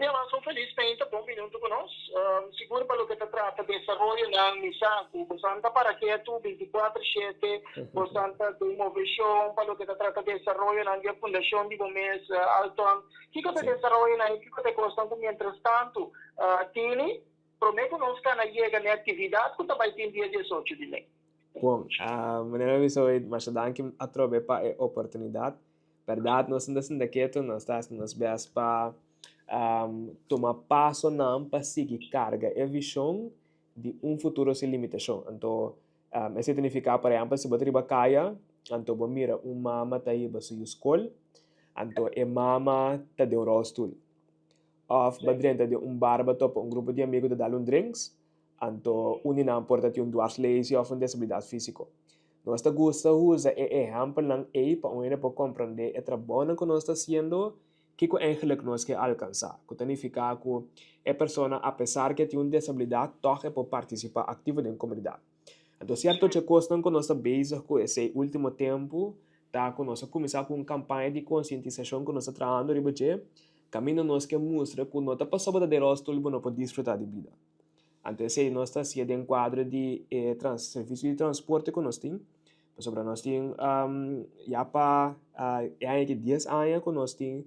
Un dia mas un felis meinta, bon bini huntu ku nos. Sigur pa loke ta trata desaroyonan, mi sa ku bosan ta para ketu bintikuater shete, bosan ta den moveshon pa loke ta trata desaroyonan di e fundashon di bo mes, Alton. Kiko ta desaroyonan i kiko ta e kosnan ku mientrastantu tini promé ku nos kana yega na e aktividat ku ta bai tin dia diesocho di mei? Bon, manera mi bisa hoy, masha danki atrobe pa e oportunidat. Bèrdat nos no ta sinta ketu, nos ta hasi nos bèst pa tuma pasonan pa sigui karga e vishon di un futuro sin limitashon. Anto esei ta nifiká, por ehèmpel, si bo ta riba kaya, anto bo mira un mama ta hiba su yu skol, anto e mama ta den un ròlstul. Òf bo drenta den un bar bo topa un grupo di amigu ta dal un drinks, Anto un di nan por ta tin un dwarslaesie òf un desabilidat físiko. Nos ta gusta usa e ehèmpelnan ei pa un hende por komprondé e trabounan ku nos ta hasiendo, kiko eigenlik nos ke alkansá, ku ta nifiká ku e persona apesar ku e tin un desabilidat tòg e por partisipá aktivo den komunidat. Anto sierto dje kosnan ku nos ta bezig ku esei último tempu ta ku nos a kuminsá ku un kampaña di konsientisashon ku nos ta trahando riba dje, kaminda nos ke mustra ku no ta pasobra ta den ròlstul bo no por disfrutá di bida. Anto esei nos ta hacié den cuadro di e servicio di transporte cu nos tin, pasobra nos tin ya pa e aña aki dies aña cu nos tin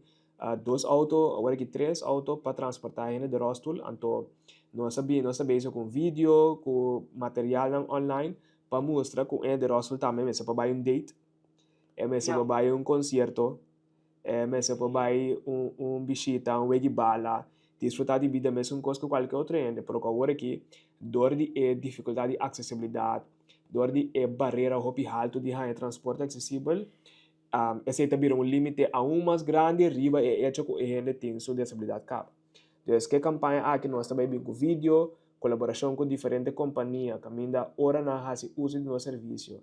dos auto, awor aki tres auto pa transporta hende di rolstoel, anto nos a bini, nos ta bezig cu un video, cu materialnan online pa mustra cu hende di rolstoel tambe mester por bay un date, e mester por bay un concierto. E mester por bai un bishita, un wegi bala, disfrutá di bida mesun kos ku kualke otro hende, pero ku awor aki dor di e difikultat di aksesibilidat, dor di e barera hopi haltu di haña transporte aksesibel, esei ta bira un límite aun mas grandi riba e echo ku e hende tin su desabilidat kaba. Dus ku e kampaña aki nos ta bai bin ku video, kolaborashon ku diferente kompania kaminda ora nan hasi uso di nos servisio,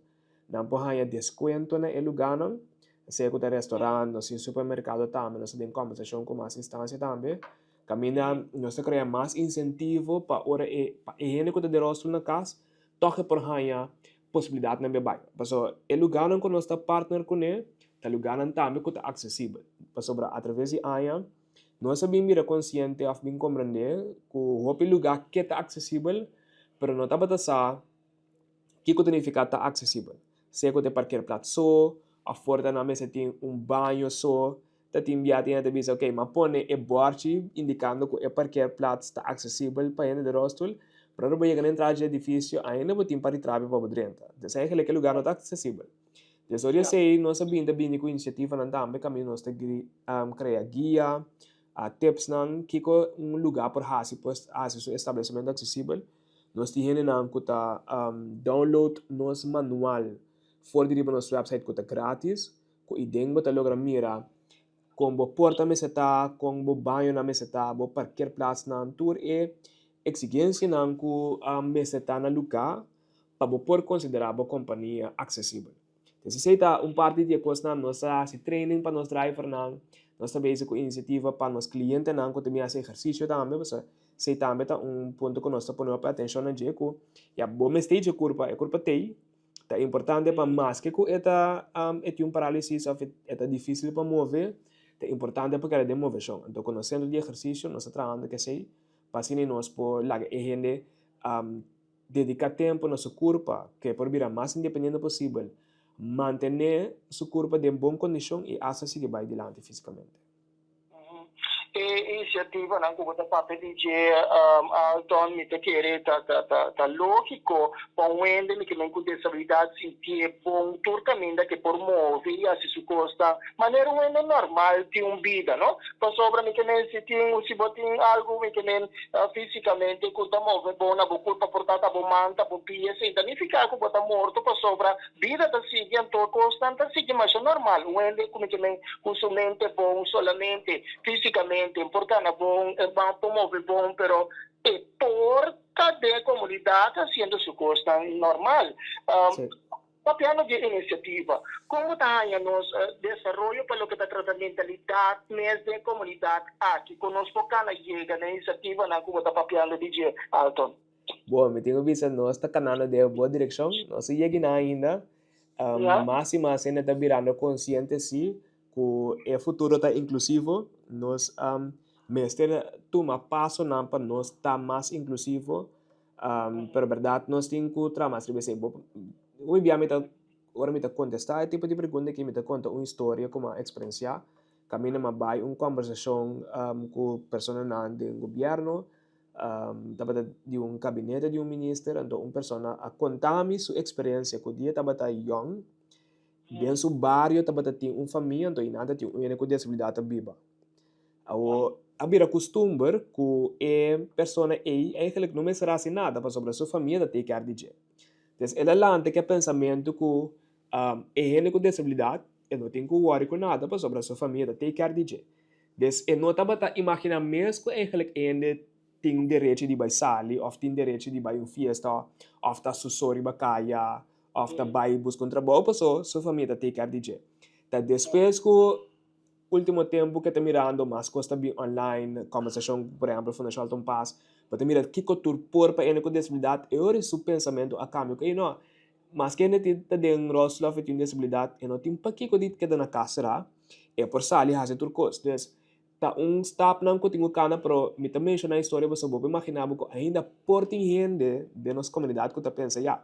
Nan por haña deskuento na e lugánan, sea ku ta restorant, nos tin supermerkado tambe, nos ta den kòmbersashon ku mas instansia tambe, kaminda nos ta krea mas insentivo pa ora e pa e hende ku ta den ròlstul na kas tòg e por haña posibilidatnan pa e bai. Pasobra e lugánan ku nos ta partner kuné ta lugánan tambe ku ta aksesibel, pasobra atraves di aña nos a bin bira konsiente òf bin komprendé ku hopi lugá ke ta aksesibel pero no tabata sa. Kiko ta nifiká ta aksesibel? Sea ku ta e parkeerplaats so, òf for ta nan mester tin un baño so, ta tin bia tin hende ta bisa ok, m'a pone e bòrchi indikando ku e parkeerplaats ta aksesibel pa hende di ròlstoel, pero ora bo yega na entrada dje edifisio ainda bo tin par di trapi pa bo drenta. Entonces eigenlijk e lugá no ta aksesibel. Des ora esei nos a bin ta bini ku inisiativanan tambe kaminda nos ta krea guia, tipsnan kiko un lugá por hasi pa hasi su establesimentu aksesibel. Nos tin hendenan ku ta download nos manual for di riba nos website ku ta gratis, ku iden bo ta logra mira kon bo porta mester ta, kon bo bañonan mester ta, bo parkeerplaatsnan, tur e eksigensianan ku mester ta na lugá pa bo por konsiderá bo kompania aksesibel. Entonces esei ta un parti di e kosnan, nos ta hasi training pa nos drivernan, nos ta bezig ku inisiativa pa nos klientenan ku ta bin hasi ehersisio tambe, pasobra esei tambe ta un punto ku nos ta pone hopi atenshon na dje ku ya bo mester dje kurpa, e kurpa t'ei, ta importante pa maske ku e ta e tin un parálisis òf e ta difísil pa move, ta importante pa keda den moveshon. Anto ku nos sentro di ehersisio nos ta trahando ku esei pa asina nos por laga e hende Dediká tempu na su kurpa ku e por bira mas independiente posibel, mantené su kurpa den bon kondishon i asta sigui bai dilanti físikamente. E inisiativanan ku bo ta papia di dje, Alton, mi ta kere ta ta ta ta lógiko pa un hende mi ke men ku desabilidat sintié bon tur kaminda ke por move i hasi su kosnan manera un hende normal tin un bida, no? Pasobra mi ke men si tin si bo tin algu mi ke men Físikamente ku ta move bo na bo kurpa por ta ta bo man, ta bo pia, esei ta nifiká ku bo ta morto pasobra bida ta sigui anto kosnan ta sigui masha normal. Un hende ku mi ke men ku su mente bon solamente físikamente por kana bon, e man por move bon pero e por ta den e komunidat hasiendo su kosnan normal. Papiando di e inisiativa, kon bo ta haña nos desaroyo pa loke ta trata mentalidat mes den e komunidat aki? Kon nos por kana yega na e inisiativanan ku bo ta papiando di dje, Alton? Bon, mi tin ku bisa nos ta kanando den e bon direkshon. Nos a yega einan ainda. Mas i mas hende ta birando konsiente si ku e futuro ta inklusivo. Nos. Mester tuma pasonan pa nos ta mas inklusivo, pero bèrdat nos tin ku traha mas riba esei. Bo hopi bia mi ta ora mi ta kontestá e tipo di pregunta aki mi ta konta un historia ku mi a eksperensiá kaminda mi a bai un kòmbersashon ku personanan den gobièrnu, tabata di un kabinete di un minister, anto un persona a konta mi su eksperensia ku dia e tabata yòn den su bario tabata tin un famia anto i nan ta tin un hende ku desabilidat ta biba. Awor, a bira kustumber ku e persona ei eigenlijk no mester hasi nada pasobra su famia ta take care di dje. Des el a lanta ku e pensamentu ku e hende ku desabilidat e no tin ku wòri ku nada pasobra su famia ta take care di dje. Des e no tabata imaginá mes ku eigenlijk e hende tin derecho di bai sali òf tin derecho di bai un fiesta òf ta su so riba kaya òf ta bai buska un trabou paso su famia ta take care di dje. Ta despues ku Ultimo tempu ke ta mirando mas kos ta bin online, kòmbersashon ku por ehèmpel Fundashon Alton Paas, bo ta mira kiko tur por pa hende ku desabilidat, e ora su pensamentu a kambia ku ey no, maske hende tin ta den ròlstoel òf e tin desabilidat e no tin pakiko di keda na kas será, e por sali hasi tur kos. Dus, ta un stapnan ku tin ku kana pero mi ta menshoná e historia pasobra bo por imaginá bo ku ainda por tin hende den nos komunidat ku ta pensa ya,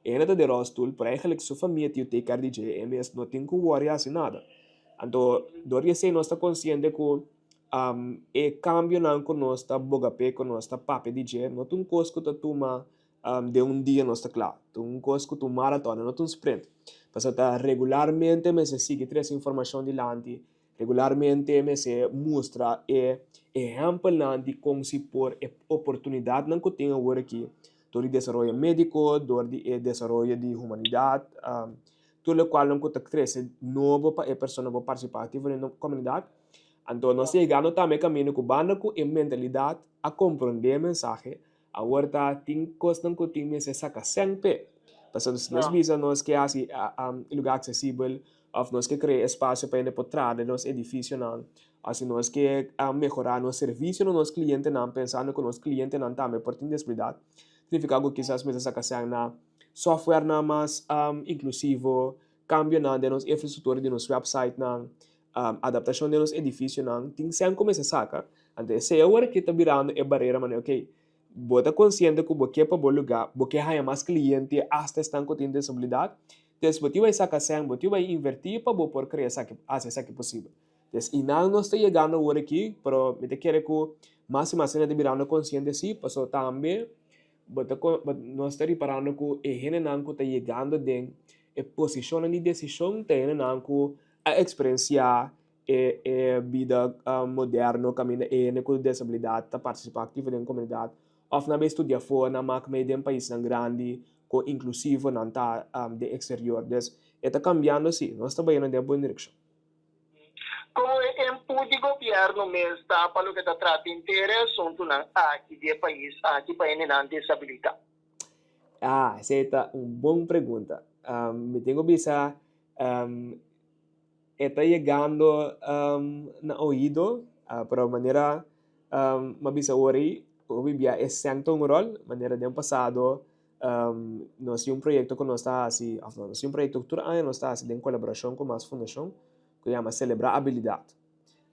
e hende ta den ròlstoel pero eigenlijk su famia tin take care di dje, e mes no tin ku wòri hasi nada. Anto dor di esei nos ta konsiente ku e kambionan ku nos ta boga p'e, ku nos ta papia di dje, no ta un kos ku ta tuma den un dia nos ta kla. Ta un kos ku ta un maraton, no ta un sprint. Pasobra ta regularmente mester sigui trese informashon dilanti, regularmente mester mustra e ehèmpelnan di kon si por e oportunidatnan ku tin awor aki dor di desaroyo médiko, dor di e desaroyo di humanidat. Tur lokualnan ku ta krese nobo pa e persona por partisipá aktivo den komunidat. Anto nos ta yegando tambe e kaminda ku banda ku e mentalidat a komprondé e mensahe, awor ta tin kosnan ku tin mester saka sèn p'e. Pasobra si nos bisa nos ke hasi e lugá aksesibel òf nos ke krea espasio pa hende por traha den nos edifisionan òf si nos ke mehorá nos servisio na nos klientenan pensando ku nos klientenan tambe por tin desabilidat, signifiká ku kisas mester saka sèn na softwarenan mas inklusivo, kambionan den nos infrastruktura di nos wèpsaitnan, adaptashon den nos edifisionan, tin sèn ku mester saka. Anto esei awor aki ta birando e barera manera okey, bo ta konsiente ku bo ke pa bo lugá, bo ke haña mas kliente asta esnan ku tin desabilidat, entonces bo tin bai saka sèn, bo tin bai invertí pa bo por krea esaki, hasi esaki posibel. Entonces einan nos ta yegando awor aki, pero mi ta kere ku mas i mas hende ta birando konsiente si, pasobra tambe Bo ta nos ta riparando ku e hendenan ku ta yegando den e posishonnan di desishon ta hendenan ku a eksperensiá e e bida moderno kaminda e hende ku desabilidat ta partisipá aktivo den komunidat òf nan bai studia afó nan mak mei den paisnan grandi ku inklusivo nan ta den eksterior. Dus e ta kambiando si, nos ta bayendo den bon direkshon. Kon e emput di gobièrnu mes ta pa loke ta trata henter e asuntunan aki di e pais aki pa hendenan desabilitá? Ah, esei ta un bon pregunta. Mi tin ku bisa e ta yegando na oido, pero manera mi a bisa awor ei, hopi bia e sèn ta un ròl, manera den pasado Nos tin un proyekto ku nos ta hasi, òf no, nos tin un proyekto ku tur aña nos ta hasi den kolaborashon ku mas fundashon ku yama Selebrá Abilidat.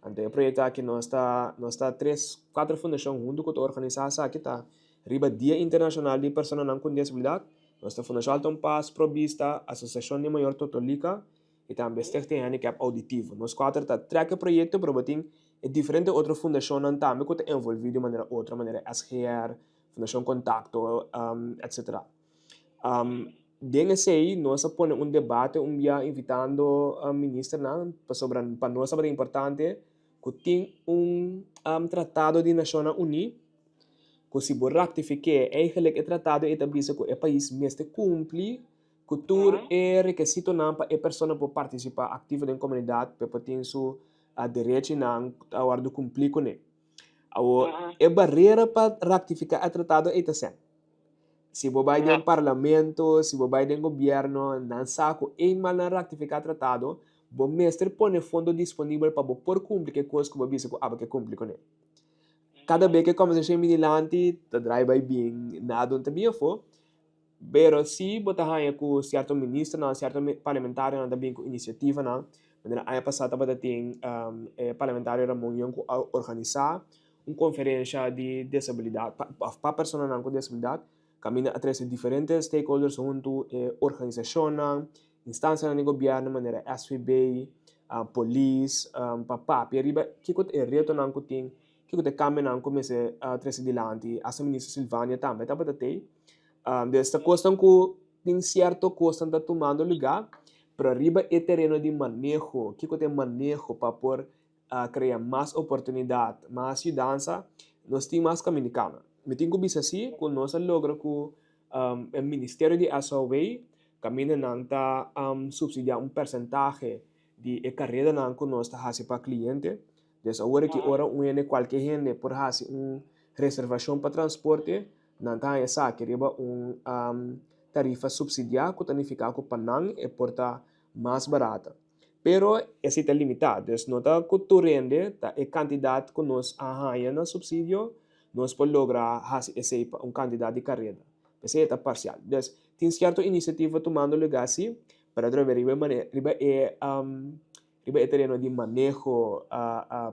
Anto e proyekto aki nos ta nos ta tres, kuater fundashon huntu ku ta organisá esaki ta riba Dia Internashonal di Personanan ku Desabilidat, nos ta Fundashon Alton Paas, Pro Bista, Asosiashon di Mayor Totolika i tambe Stichting Handicap Auditivo. Nos kuater ta trèk e proyekto pero bo tin e diferente otro fundashonnan tambe ku ta envolví di un manera otro, manera SGR, Fundashon Kontakto, etcetera. Den esei nos a pone un debate un bia invitando ministernan pasobra pa nos tabata importante ku tin un tratado di Nashonnan Uní ku si bo raktifik'é eigenlik e tratado ei ta bisa ku e pais mester kumpli ku tur e rekesitonan pa e persona por partisipá aktivo den komunidat pa e por tin su derechinan ta wòrdu kumplí kuné. Awor, e barera pa ratifiká e tratado ei ta sèn. Si bo bai den parlamento, si bo bai den gobièrnu, nan sa ku eenmaal nan ratifiká tratado, bo mester pone fondo disponibel pa bo por kumpli ku e kos ku bo bisa ku abo ke kumpli kuné. Kada be ku e kòmbersashon bini dilanti, ta drai bai bin, nada no ta bin afó. Pero si bo ta haña ku sierto ministernan, sierto parlamentarionan ta bin ku inisiativanan. Manera aña pasá tabata tin e parlamentario Ramon Young ku a organisá un konferensha di desabilidat pa òf pa personanan ku desabilidat kaminda a trese diferente stakeholders huntu, e organisashonnan, instansianan di gobièrnu manera SVB, polis pa papia riba kiko ta e retonan ku tin, kiko ta e kambionan ku mester trese dilanti. Asta minister Silvania tambe tabata tei. Des ta kosnan ku tin sierto kosnan ta tumando lugá, pero riba e tereno di maneho, kiko ta e maneho pa por krea mas oportunidat, mas yudansa, nos tin mas kaminda kama. Mi tin ku bisa si ku nos a logra ku e ministerio di SOW kaminda nan ta supsidiá un persentahe di e karedanan ku nos ta hasi pa kliente. Des awor aki ora un hende, kualke hende por hasi un reservashon pa transporte, nan ta haña esaki riba un tarifa supsidiá ku ta nifiká ku pa nan e por ta mas barata. Pero esei ta limitá, dus no ta ku tur hende ta e kantidat ku nos a haña na supsidio nos por logra hasi esei pa un kantidat di kareda. P'esei e ta parsial. Dus tin sierto inisiativa tumando lugá si, pero atrobe riba e mane riba e riba e tereno di maneho,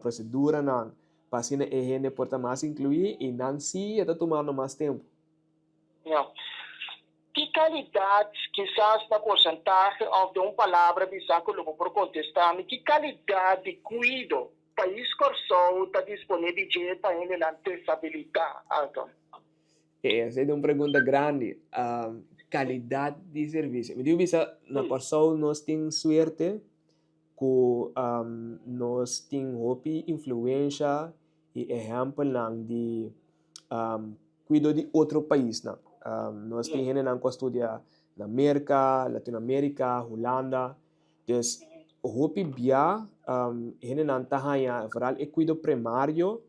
proseduranan pa asina e hende por ta mas inkluí i nan si e ta tumando mas tempu. Ya. Ki kalidat, kisas na porsentahe òf den un palabra bisá ku lo bo por kontestá mi, ki kalidat di kuido pais Kòrsou ta disponé di dje pa hendenan desabilitá, Alton? Esei ta un pregunta grandi. Kalidat di servisio. Mi dibi bisa na Kòrsou nos tin suerte ku nos tin hopi influensha i ehèmpelnan di kuido di otro paisnan. Nos tin hendenan ku a studia na Merka, Latinoamerika, Hulanda. Dus hopi bia hendenan ta haña vooral e kuido primario,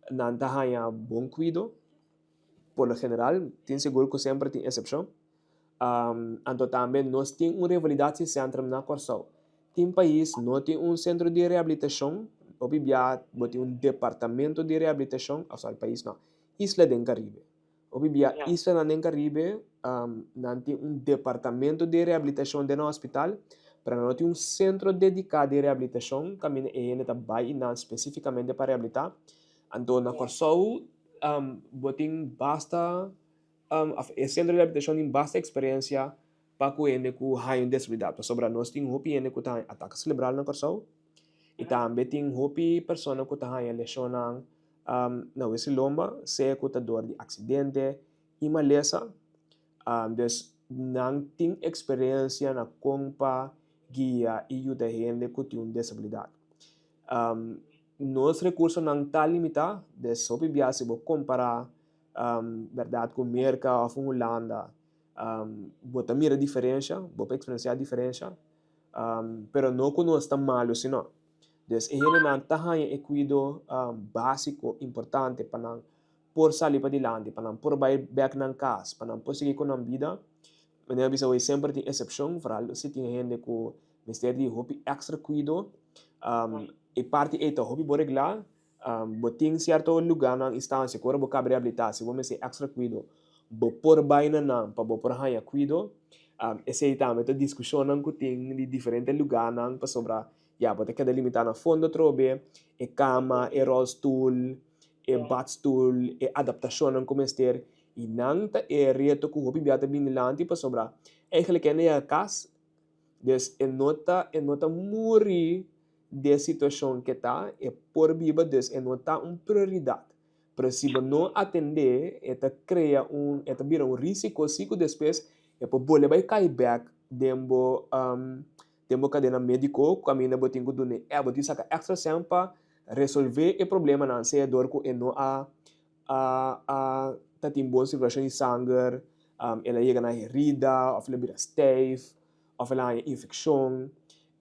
nan ta haña bon kuido. Por lo general, tin sigur ku semper tin esepshon. Anto tambe nos tin un revalidatiecentrum na Kòrsou. Tin pais no tin un sentro di rehabilitashon, hopi bia bo tin un departamento di rehabilitashon, oh sorry pais no, isla den Karibe. Hopi bia islanan den Karibe nan tin un departamento di rehabilitashon den nan hospital, pero nan no tin un sentro dediká di rehabilitashon kaminda e hende ta bai nan spesifikamente pa rehabilitá. Anto na Kòrsou bo tin basta Of e sentro di rehabilitashon tin basta eksperensia pa ku hende ku haña un desabilidat, pasobra nos tin hopi hende ku ta haña atake selebral na Kòrsou i tambe tin hopi persona ku ta haña leshonnan na wesi lomba, sea ku ta dor di aksidente i malesa. Dus nan tin eksperensia na kon pa guia i yuda hende ku tin un desabilidat. Nos rekursonan ta limitá, dus hopi bia si bo kompará Bèrdat ku Merka òf un Hulanda bo ta mira diferensha, bo por eksperensiá diferensha, pero no ku nos ta malu si no. Dus e hendenan ta haña e kuido básiko importante pa nan por sali padilanti, pa nan por bai bèk nan kas, pa nan por sigui ku nan bida. Manera mi bisa hoy semper tin esepshon, foral si tin hende ku mester di hopi èkstra kuido, e parti ei ta hopi bo reglá. Bo tin sierto lugánan, instansia ku ora bo kaba rehabilitá, si bo mester èkstra kuido, bo por bai na nan pa bo por haña kuido. Esei tambe ta diskushonnan ku tin di diferente lugánan pasobra ya bo ta keda limitá na fondo atrobe, e kama, e ròlstul, e badstul, e adaptashonnan ku mester i nan ta e reto ku hopi bia ta bini dilanti pasobra eigentlik hende yega kas, dus e no ta e no ta muri den situashon ke ta, e por biba, dus e no ta un prioridat. Pero si bo no atendé, e ta krea un, e ta bira un risiko si ku despues e por bolbe bai kai bèk den bo den bo kadena médiko kaminda bo tin ku dun'é, bo tin saka èkstra sèn pa resolvé e problemanan, sea dor ku e no a a a ta tin bon sirkulashon di sanger, el a yega na herida òf el a bira stijf òf el a haña infekshon.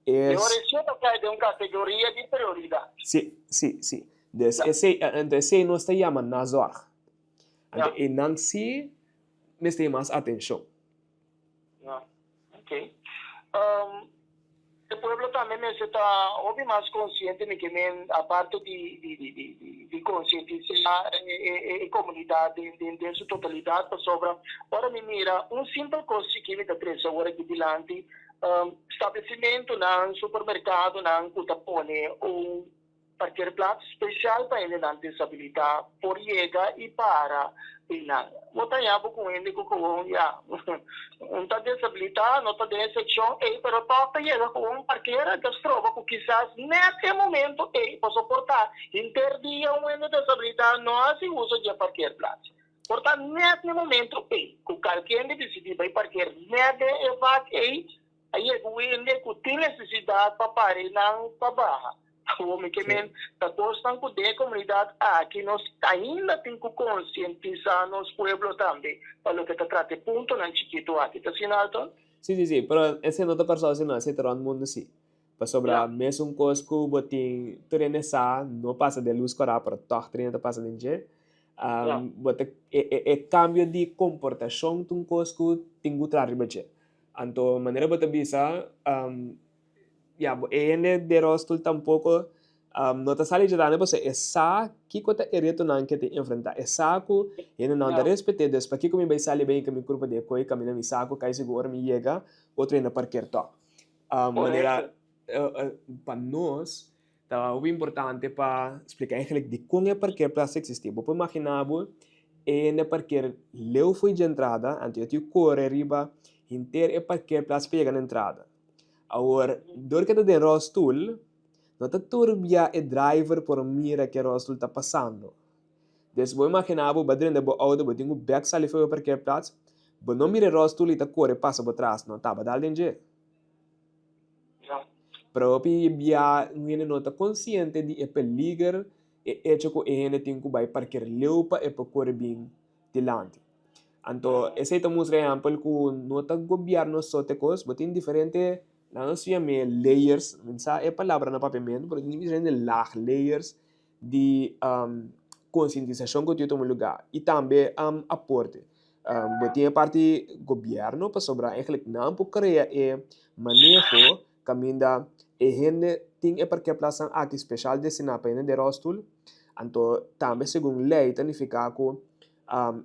E oresion ta kai den un kategoria di prioridat. Sí, sí, sí. Dus esei, anto esei nos ta yama nazorg. Anto einan sí mester mas atenshon. Ja, ok. E pueblo tambe mester ta hopi mas konsiente, mi ke men aparte di di di di di konsientisá e komunidat den den den su totalidat, pasobra ora mi mira un simpel kos chikí mi ta trese awor aki dilanti. Establecimentonan, supermercadonan cu ta pone un parkeerplaats special pa hendenan desabilita por yega y para eynan. Bo ta haña bo cu hende cu gewoon ya un ta desabilita, no ta den e seccion ey, pero toch ta yega gewoon parkera y ta stroba cu kisas net e momento ey, pasobra por ta henter dia un hende desabilita no haci uso di e parkeerplaats. Por ta nèt n'e momento ei ku kalke hende disidí bai parker nèt den e vak ei, a yega un hende ku tin nesesidat pa para einan pa baha. Awor mi ke men ta kosnan ku den e komunidat aki nos ainda tin ku konsientisá nos pueblo tambe pa loke ta trata e puntonan chikitu aki. Ta asina, Alton? Sí, sí, sí. Pero esei no ta Kòrsou asina, esei ta rònt mundu sí. Pasobra mesun kos ku bo tin tur hende sa no pasa den lus kòrá pero tòg tur hende ta pasa den dje. Bo ta e kambio di komportashon ta un kos ku tin ku traha riba dje. Anto manera bo ta bisa ya bo e hende den ròlstul tampoko no ta sali dje tanda pasobra e sa kiko ta e retonan ke ta enfrentá. E sa ku hendenan ta respet'é dus pakiko mi bai sali bai hinka mi kurpa den e koi kaminda mi sa ku kai sigur ora mi yega otro hende a parker tòg. Manera pa nos ta hopi importante pa splika eigenlijk dikon e parkeerplaats ta eksistí. Bo por imaginá bo e hende parkeer leu fo'i dje entrada, anto e tin kore riba henter e parkeerplaats pa yega na entrada. Awor, dor ke ta den ròlstul, no ta tur bia e driver por mira ke ròlstul ta pasando. Des bo imaginá bo ba drenta bo outo, bo tin ku bèk sali fo'i bo parkeerplaats, bo no mira e ròlstul i ta kore pasa bo tras, no ta ba dal den dje. Pero hopi bia un hende no ta konsiente di e peliger, e echo ku e hende tin ku bai parker leu pa e por kore bin dilanti. Anto esei ta mustra ehèmpel ku no ta gobièrnu so te kos, bo tin diferente, nan nos yam'é layers, mi no sa e palabra na papiamentu, pero tin diferente lag, layers di konsientisashon ku tin tuma lugá i tambe aporte. Bo tin e parti gobièrnu pasobra eigentlik nan por krea e maneho kaminda e hende tin e parkeerplatsnan aki speshal destiná pa hende den ròlstul. Anto tambe segun lei ta nifiká ku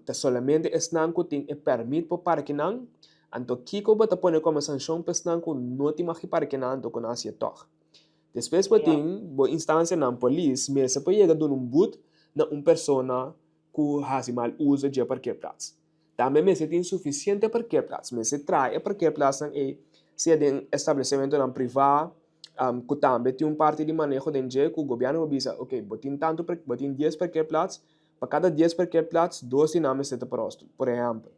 ta solamente esnan ku tin e pèrmit por parke nan. Anto kiko bo ta pone komo sanshon pa esnan ku no tin mag di parke nan anto ku nan hasié tòg? Despues bo tin bo instansianan polis mester por yega duna un but na un persona ku hasi mal uso dje parkeerplaats. Tambe mester tin sufisiente parkeerplaats. Mester traha e parkeerplaatsnan ei sea den establesimentonan privá ku tambe tin un parti di maneho den dje ku gobièrnu por bisa oke bo tin tantu bo tin dies parkeerplaats pa kada dies parkeerplaats dos di nan mester ta pa ròlstoel por ehèmpel.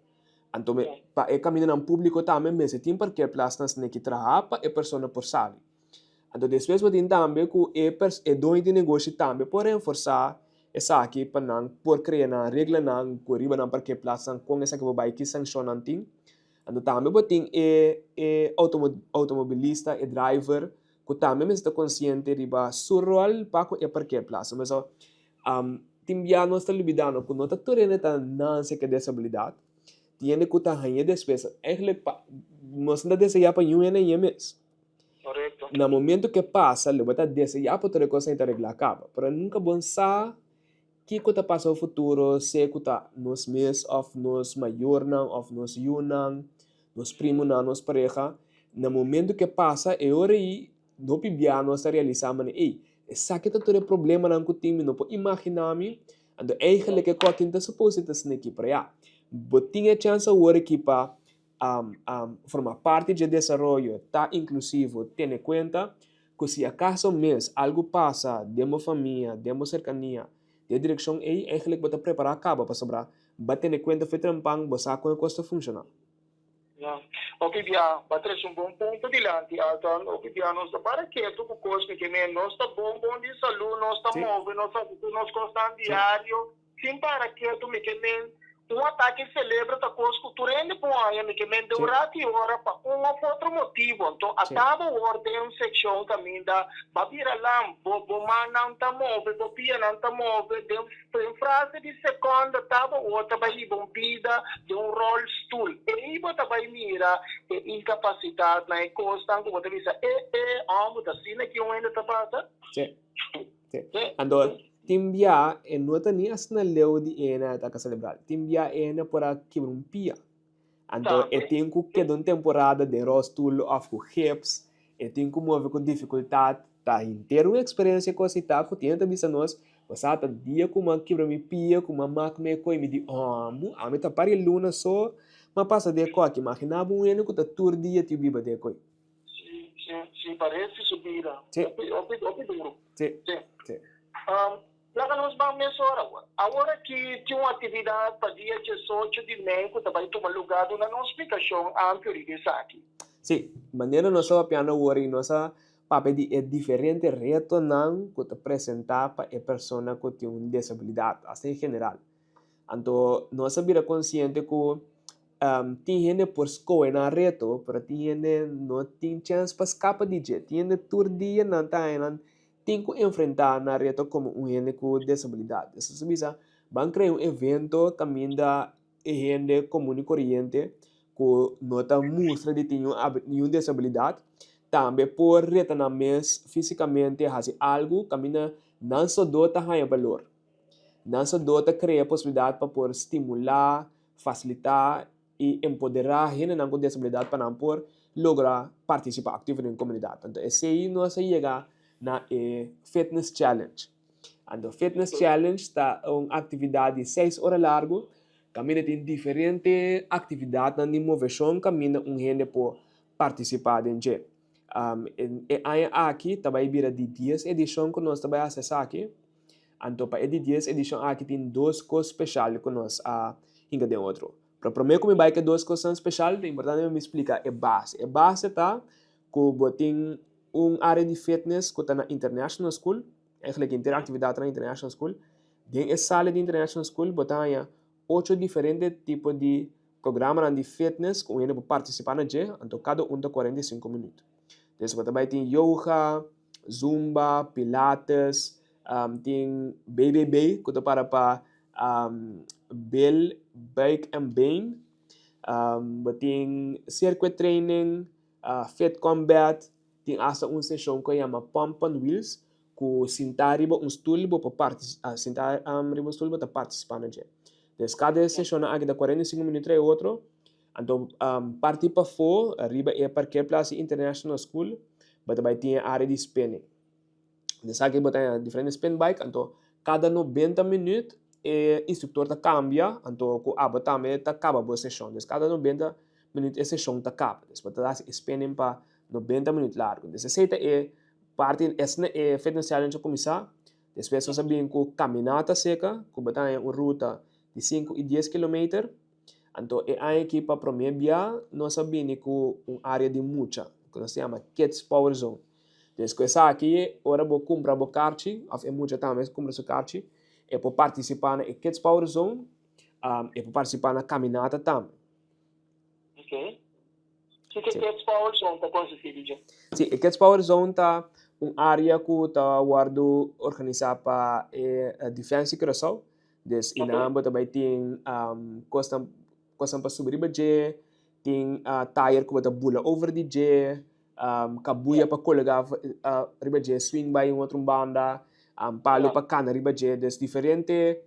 Anto pa e kamindanan públiko tambe mester tin parkeerplaatsnan sneki traha pa e persona por sali. Anto despues bo tin tambe ku e e doño di negoshi tambe por reforsá esaki pa nan por krea nan reglanan ku riba nan parkeerplaatsnan kon esaki por bai, ki sanshonnan tin. Anto tambe bo tin e e outomobilista, e driver ku tambe mester ta konsiente riba su ròl pa ku e parkeerplaats. Pasobra tin bia nos ta lubidando ku no ta tur hende ta nanse ku e desabilidat, tin hende ku ta hañ'é despues. Eigentlik pa nos no ta deseá pa niun hende hañ'é mes. Correcto. Na momento ke pasa lo bo ta desea pa tur e kosnan ta regla kaba, pero nunka bon sa kiko ta pasa den futuro, sea ku ta nos mes of nos mayornan of nos yunan, nos primonan, nos pareha, na momento ke pasa e ora ei hopi bia nos ta realisa manera ey esaki ta tur e problemanan ku tin mi no por imagina mi, anto eigenlijk e kòkin ta supose ta sneki pero ya bo tin e chèns awor aki pa forma parti dje desaroyo ta inklusivo tene kuenta ku si akaso mes algu pasa den bo famia, den bo serkania, den e direkshon ei eigentlik bo ta prepará kaba pasobra bo a tene kuenta for e trempan bo sa kon e kos ta funshoná. Ya. Hopi bia, bo a trese un bon punto dilanti, Alton. Hopi bia nos ta para ketu ku kos mi ke men. Nos ta bon bon di salú, nos ta move, nos ta hasi tur nos kosnan diario. Sin para ketu mi ke men un atake celebro ta kos ku tur hende por haña mi ke men den un rato i ora pa un of otro motibo anto ata bo wor den un sekshon kaminda ba bira lam bo bo mannan ta move bo pianan ta move den den frase di sekonda ta bo wor ta bai hiba un bida den un rolstoel ei bo ta bai mira e inkapasidatnan e kosnan ku bo ta bisa e e homber ta asina ki un hende ta pasa. Anto, tin bia e no ta ni asina leu di e hende ataka selebral. Tin bia e hende por a kibra un pia. Anto e tin ku keda un temporada den rolstoel òf ku gips, e tin ku move ku difikultat. Ta henter un eksperensia ku asina ta ku tin ta bisa nos, Bo sa ta dia ku mi a kibra mi pia, ku mi a mak mi e koi, mi di, Hombu, ami ta pari luna so mi a pasa den e kòki. Imaginá bo un hende ku ta tur dia tin biba den e koi. Si, si, si, paresi su bida. Si. Hopi, hopi, hopi duru. Si, Si. si. Laga nos ban mesora. Awor aki tin un aktividat pa dia diesocho di mei ku ta bai tuma lugá. Duna nos splikashon amplio riba esaki. Si, manera nos a papiando awor i nos a papia di e diferente retonan ku ta presentá pa e persona ku tin un desabilidat, asta en general. Anto nos a bira konsiente ku tin hende por skohe nan reto, pero tin hende no tin chèns pa skapa di dje. Tin hende tur dia nan ta haña nan tin ku enfrentá nan reto komo un hende ku desabilidat. Esei ta bisa, ban krea un evento kaminda e hende komun i koriente ku no ta mustra di tin niun desabilidat tambe por reta nan mes físikamente hasi algu kaminda nan sodó ta haña balor. Nan sodó ta krea posibilidat pa por stimulá, fasilitá i empoderá hendenan ku desabilidat pa nan por logra partisipá aktivo den komunidat. Anto esei nos a yega na e Fitness Challenge. Anto Fitness Challenge ta un aktividat di seis ora largu kaminda tin diferente aktividatnan di moveshon kaminda un hende por partisipá den dje. E aña aki ta bai bira di dies edishon ku nos ta bai hasi esaki. Anto pa e di dies edishon aki tin dos kos speshal ku nos a hinka den otro. Pero promé ku mi bai ku e dos kosnan speshal ta importante pa mi splika e base. E base ta ku bo tin un área di fitness ku ta na International School, eigenlijk henter aktividat ta na International School. Den e sala di International School bo ta haña ocho diferente tipo di programanan di fitness ku un hende por partisipá na dje, anto kada un ta 45 minüt. Entonces bo ta bai tin yoga, zumba, pilates, tin BBB ku ta para pa bil, buik en been, bo tin circuit training, fit combat, tin asta un seshon ku a yama pump on wheels ku sintá riba un stul bo por sintá riba un stul bo ta partisipá na dje. Entonces kada seshonnan aki ta 45 minüt tra e otro. Anto parti pafó riba e parkeerplaats di International School bo ta bai tin e área di spinning. Esaki bo ta haña diferente spin bike anto kada 90 minüt e instruktor ta kambia anto ku abo tambe ta kaba bo seshon. Des kada 90 minüt e seshon ta kaba. Des bo ta hasi e spinning pa 90 minüt largu. Des esei ta e parti esei e fitness challenge a kuminsá. Despues nos a bin ku kaminata seka ku bo ta haña un ruta di 5 i 10 kilometer. Anto e aña aki pa promé bia nos a bini ku un área di mucha ku nos ta yama Kids Power Zone. Des ku esaki ora bo kumpra bo karchi òf e mucha tambe kumpra su karchi e por partisipá na e Kids Power Zone, e por partisipá na kaminata tambe. Oké. Kiko e Kids Power Zone ta konsistí di dje? Sí, e Kids Power Zone ta un área ku ta wòrdu organisá pa e Defensie Curaçao. Dus i nan bo ta bai tin kosnan kosnan pa subi riba dje, tin tayer ku bo ta bula over di dje, kabuya pa kolega riba dje, swing bai un otro banda, palu pa kana riba dje. Dus diferente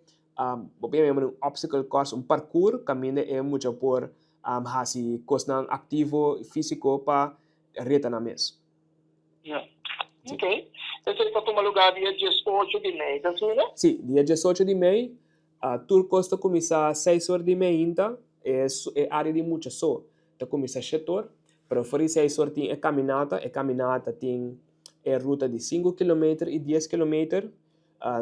bo por yama un obstacle course, un parkour kaminda e mucha por hasi kosnan aktivo físiko pa reta nan mes. Ya. Ok. Esei ta tuma lugá dia 18 di mei, ta asina? Sí, dia 18 di mei. Tur kos ta kuminsá seis or di meinta. E e área di mucha so ta kuminsá shet or. Pero for di seis or tin e kaminata. E kaminata tin e ruta di sinku kilometer i dies kilometer.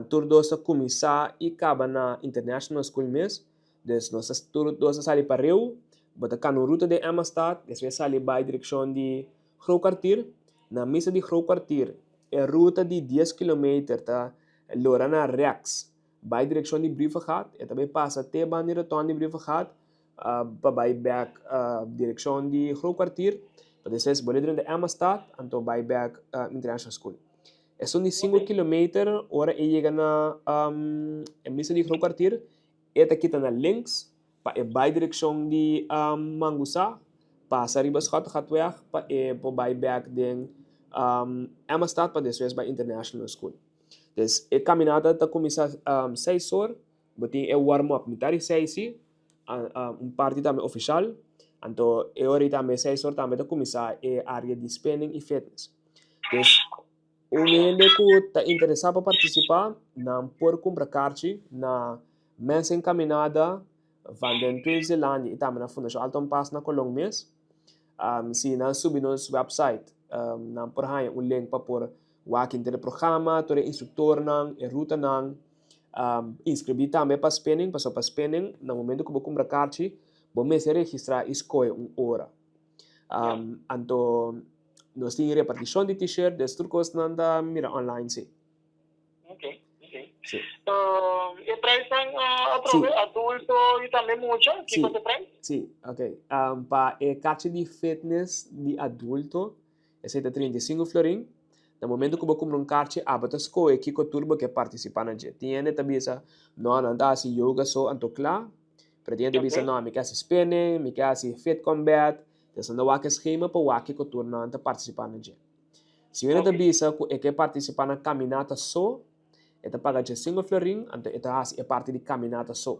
Tur dos ta kuminsá i kaba na International School mes. Dus nos ta tur dos ta sali pareu. Bo ta kana un ruta den Emmastad, despues sali bai direkshon di Groot-Kwartier. Na misa di Groot-Kwartier, e ruta di dies kilometer ta lora na rèks bai direkshon di Brievengat. E ta bai pasa te banda di rotonde di Brievengat pa bai bèk direkshon di Groot-Kwartier. Pa despues bolbe drenta Emmastad anto bai bèk International School. Esun di sinku kilometer ora e yega na e misa di Groot-Kwartier e ta kita na links pa e bai direkshon di Mangusá, pasa riba Schottegatweg pa e por bai bèk den Emmastad pa despues bai International School. Dus e kaminata ta kuminsá seis or, bo tin e warm up mitar di seis si, un parti tambe ofishal. Anto e ora ei tambe seis or tambe ta kuminsá e área di spinning i fitness. Dus un hende ku ta interesá pa partisipá nan por kumpra karchi na Mensen Caminada Van den Twee Zeelandia i tambe na Fundashon Alton Paas na Colon mes. Si nan subi nos website nan por haña un link pa por wak henter e programa, tur e instruktornan, e rutanan. Inskribí tambe pa spinning pasobra pa spinning na momento ku bo kumpra karchi bo mester registrá i skohe un ora. Anto nos tin repartishon di t-shirt, des tur kos nan ta mira online si. Ok, ok. Si. E prijsnan atrobe, adulto i tambe mucha, kiko ta e prijs? Si, ok. Pa e karchi di fitness di adulto esei ta 35 florin. Na momento ku bo kumpra un karchi abo ta skohe kiko tur bo ke partisipá na dje. Tin hende ta bisa, no, nan ta hasi yoga so anto kla. Pero tin hende ta bisa, no, mi ke hasi spinning, mi ke hasi fit combat. Entonces nan ta wak e schema pa wak kiko tur nan ta partisipá na dje. Si un hende ta bisa ku e ke partisipá na kaminata so, e ta paga 15 florin, anto e ta hasi e parti di kaminata so.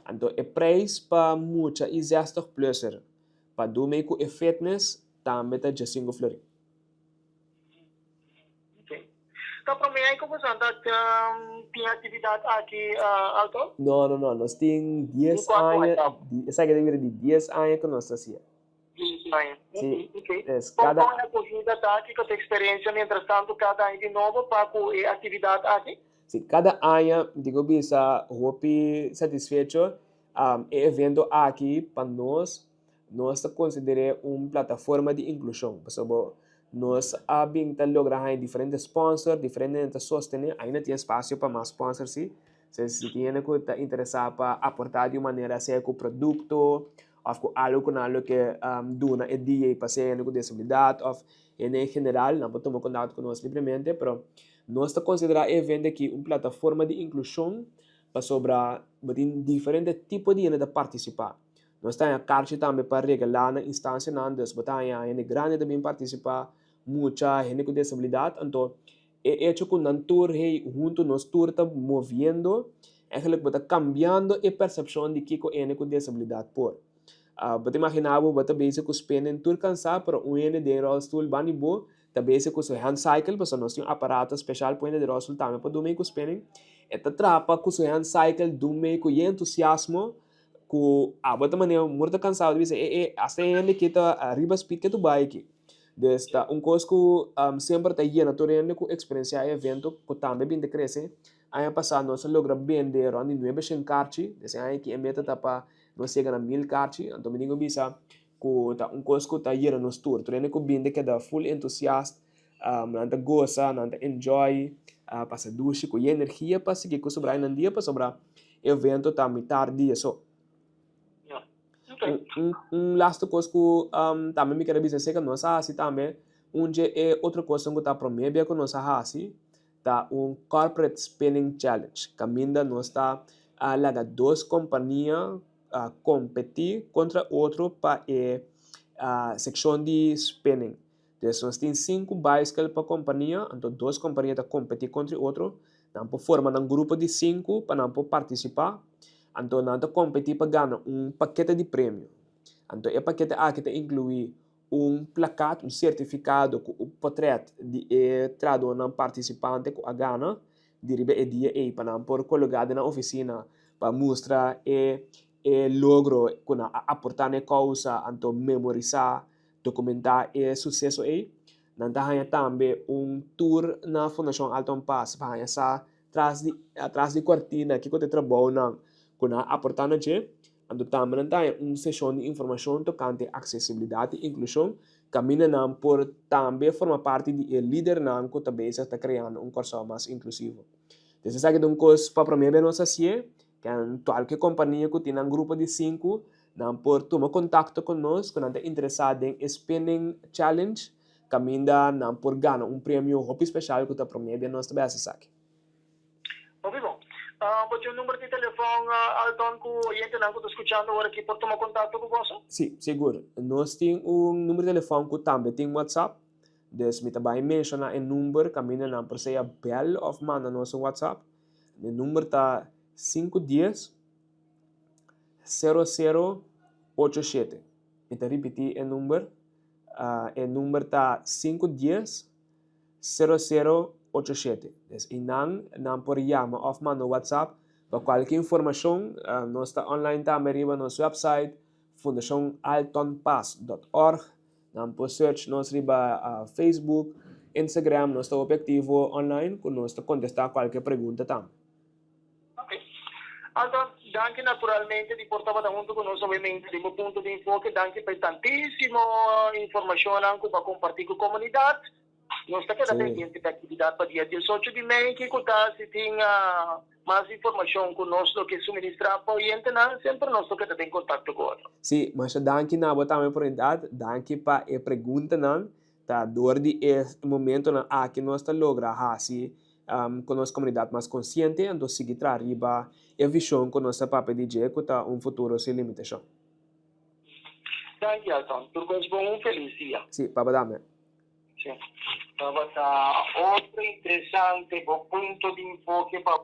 Anto e preis pa mucha i 60 plusser pa du mei ku e fitness tambe ta 15 florin. Ta promé ai ku boso ta tin aktividat aki, Alton? No, no, no. Nos tin 10 aña, esaki ta bira di 10 aña ku nos ta hasié. 10 aña. Si. Es kada. Kon e akohida ta? Kiko ta eksperensia mientrastantu kada aña di nobo pa ku e aktividat aki? Si, kada aña mi tin ku bisa hopi satisfecho. E evento aki pa nos, nos ta konsider'é un plataforma di inklushon. Pasobra nos a bin ta logra haña diferente sponsor, diferente hende ta sostené. Ainda tin espasio pa mas sponsor si. Si tin hende ku ta interesá pa aportá di un manera sea ku produkto òf ku algu ku nan lo ke duna e dia i pa sea hende ku desabilidat òf hende en general, nan por tuma kontakto ku nos libremente. Pero nos ta konsiderá e evento aki un plataforma di inklushon pasobra bo tin diferente tipo di hende ta partisipá. Nos ta haña karchi tambe pa regalá na instansianan, dus bo ta haña hende grandi ta bin partisipá, mucha, hende ku desabilidat. Anto e echo ku nan tur hey huntu nos tur ta moviendo, eigenlijk bo ta kambiando e persepshon di kiko hende ku desabilidat por. Bo ta imaginá bo, bo ta bezig ku spenden tur kansá, pero un hende den ròlstul banda di bo ta bezig ku su hand cycle, pasobra nos tin un aparato speshal pa hende den ròlstul tambe por dun mei ku spinning. E ta trapa ku su hand cycle dun mei ku yen entusiasmo ku abo ta manera mur ta kansado di bisa e e hasta e hende aki ta riba speed ke tu bai aki. Dus ta un kos ku semper ta yena tur hende ku eksperensiá e evento ku tambe bin ta krese. Aña pasá nos a logra bende rònt di nuebe shen karchi, des e aña aki e meta ta pa nos yega na 1000 karchi. Anto mi tin ku bisa ku ta un kos ku ta yena nos tur. Tur hende ku bin ta keda full entusiast, nan ta gosa, nan ta enjoy, pasa dushi ku e energia pa sigui ku sobra nan dia pasobra e evento ta mitar dia so. Un lastu kos ku tambe mi kere bisa esei ku nos a hasi tambe, un dje e otro kosnan ku ta promé bia ku nos a hasi ta un corporate spinning challenge kaminda nos ta laga dos kompania kompetí kontra otro pa e sekshon di spinning. Des nos tin sinku baiskel pa kompania, anto dos kompania ta kompetí kontra e otro. Nan por forma nan grupo di sinku pa nan por partisipá. Anto nan ta kompetí pa gana un pakete di premio. Anto e pakete aki ta inkluí un plakat, un sertifikado ku un potrèt di e trahadónan partisipante ku a gana di riba e dia ei pa nan por kologá den nan ofisina pa mustra e e logro ku nan a aportá na e kousa, anto memorisá, dokumentá e suseso ei. Nan ta haña tambe un tur na Fundashon Alton Paas pa haña sa tras di atras di kortina kiko ta e trabounan ku nan a aportá na dje. Anto tambe nan ta haña un seshon di informashon tokante aksesibilidat i inklushon kaminda nan por tambe forma parti di e lidernan ku ta bezig ta kreando un Kòrsou mas inklusivo. Des esaki ta un kos pa promé bes nos hasié, ken kualke kompania ku tin nan grupo di sinku nan por tuma kontakto ku nos ku nan ta interesá den e spinning challenge kaminda nan por gana un premio hopi speshal ku ta promé bia nos ta bai hasi esaki. Hopi bon. Bo tin un number di telefòn, Alton, ku oyentenan ku ta skuchando ora aki por tuma kontakto ku boso? Sí, sigur. Nos tin un number di telefòn ku tambe tin WhatsApp. Dus mi ta bai menshoná e number kaminda nan por sea bèl òf manda nos un WhatsApp. E number ta 5 10 00 8 shete. Mi ta ripití e number. E number ta 510 0087. Des einan nan por yama òf manda un WhatsApp pa kualke informashon. Nos ta online tambe riba nos website fundashonaltonpas.org. Nan por search nos riba Facebook, Instagram. Nos ta hopi aktivo online ku nos ta kontestá kualke pregunta tambe. Ok. Anto, danki naturalmente di por tabata hunto cu nos obviamente den bo punto di enfoke. Danki pa e tantisimo informacionnan cu bo a comparti cu comunidad. Nos ta keda pendiente pa e actividad pa dia 18 di mei kico ta si tin mas informacion cu nos lo ke suministra pa oyentenan semper nos lo keda den contacto cu otro. Sí, masha danki na bo tambe oportunidad. Danki pa e preguntanan. Ta dor di e momentonan aki nos ta logra haci ku nos komunidat mas konsiente anto sigui traha riba e vishon ku nos ta papia di dje ku ta un futuro sin limitashon. Danki Alton. Tur kos bon un felis dia. Si, papa tambe. Si. Tabata otro interesante bo punto di enfoke pa.